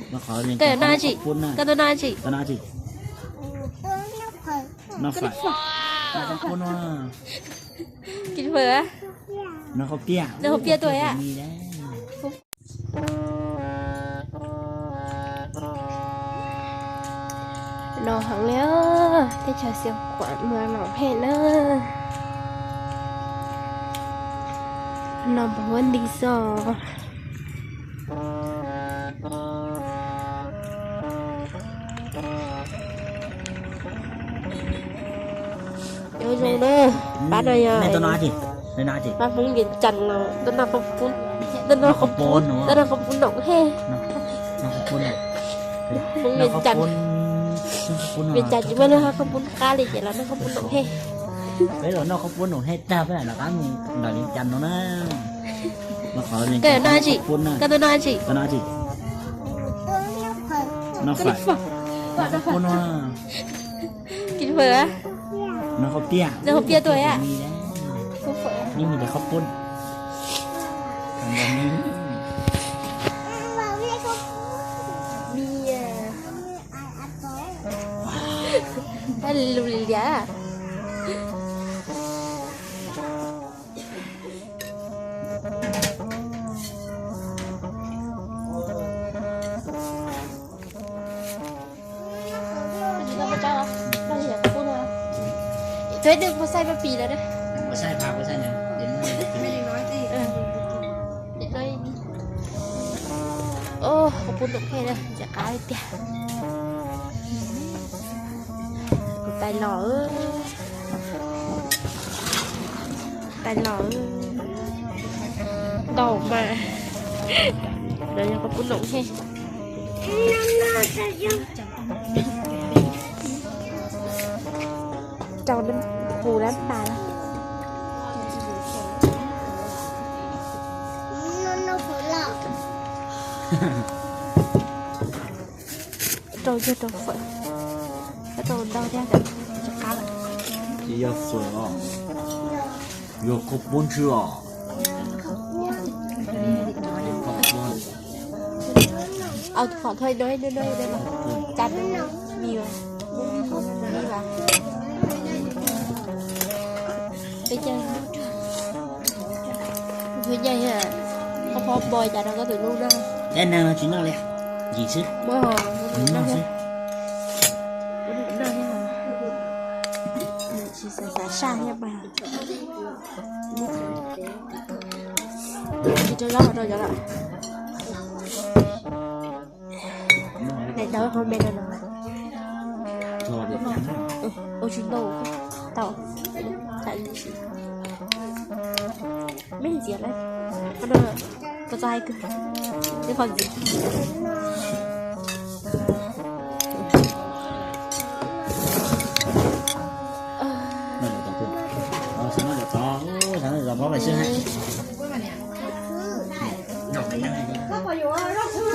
Koj noj tsi? Koj tuaj noj tsi? Noj fawm. Koj tuaj noj fawm. Noj qhauv piaj. Noj qhauv piaj tuaj. No heev li, teb chaws Xiav Khuam mas los phem na. No npog huab nti xwb. Nyob zoo na, pab no yog pab Hmoob Vias Cas los tuaj noj qhauv poob, tuaj noj qhauv poob noom hej. Hmoob Vias Cas, Vias Cas tsis muaj lub hab qhauv poob qab li ces los noj qhauv poob noom hej. Peb los noj qhauv poob noom hej tag peb mam rov qab mus nram Vias Cas no na. Koj noj tsi? Koj tuaj noj tsi? Noj fawm. Noj qhauv piaj. Noj qhauv piaj tuaj. Noj qhauv poob. Lus li lias. Tus ib tug puas xaij pab pis lawm na? Qhauv poob noom hej na, ntxim qab li tiag. Kuv tais los, tais los ntau mas. No yog qhauv poob noom hej. Rau pus dab tas. Rau yog rau fawm, rau ntau thiab tsis qab lawm. Tsis yog fawm os, yog qhauv poob ntswg os. Au, tus phom thoi no, no, no, no, cas no, mi vas, mi vas. Peb caug, peb caug, koj phob npo cas rau koj tus hlub noj. Dab neeg no tsis noj li, yim xwb. Noj xwb. Tsis xav xav saj thiab mas. Tsis rau zaub rau cov lawm. Daim ntawv qhov me no no. Ua tsis ntau, tau. Mej ntxiv lawm. Koj txo hais kawg, ib qho ntxiv.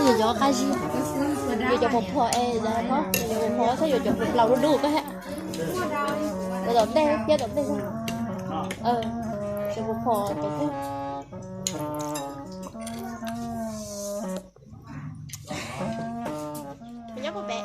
Yuav cov qab zib, yuav cov phom phom es, yuav cov phom phom xwb, yuav cov plaus dub dub koj hab. Tom ntej thiab, tom ntej xwb. Cov phom phom tom ntej. Nyob puag pem.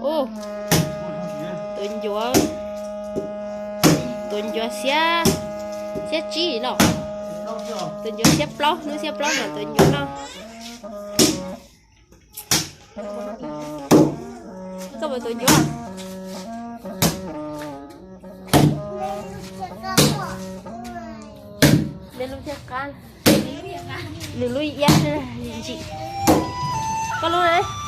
Ub, tus ncuav, tus ncuav xiab, xiab tsib los, tus ncuav xiab plaub, hnub xiab plaub mas tus ncuav no. Tus cuab. Nws lub thiaj qab, nws lub iab xwb ntsim. Koj lub na?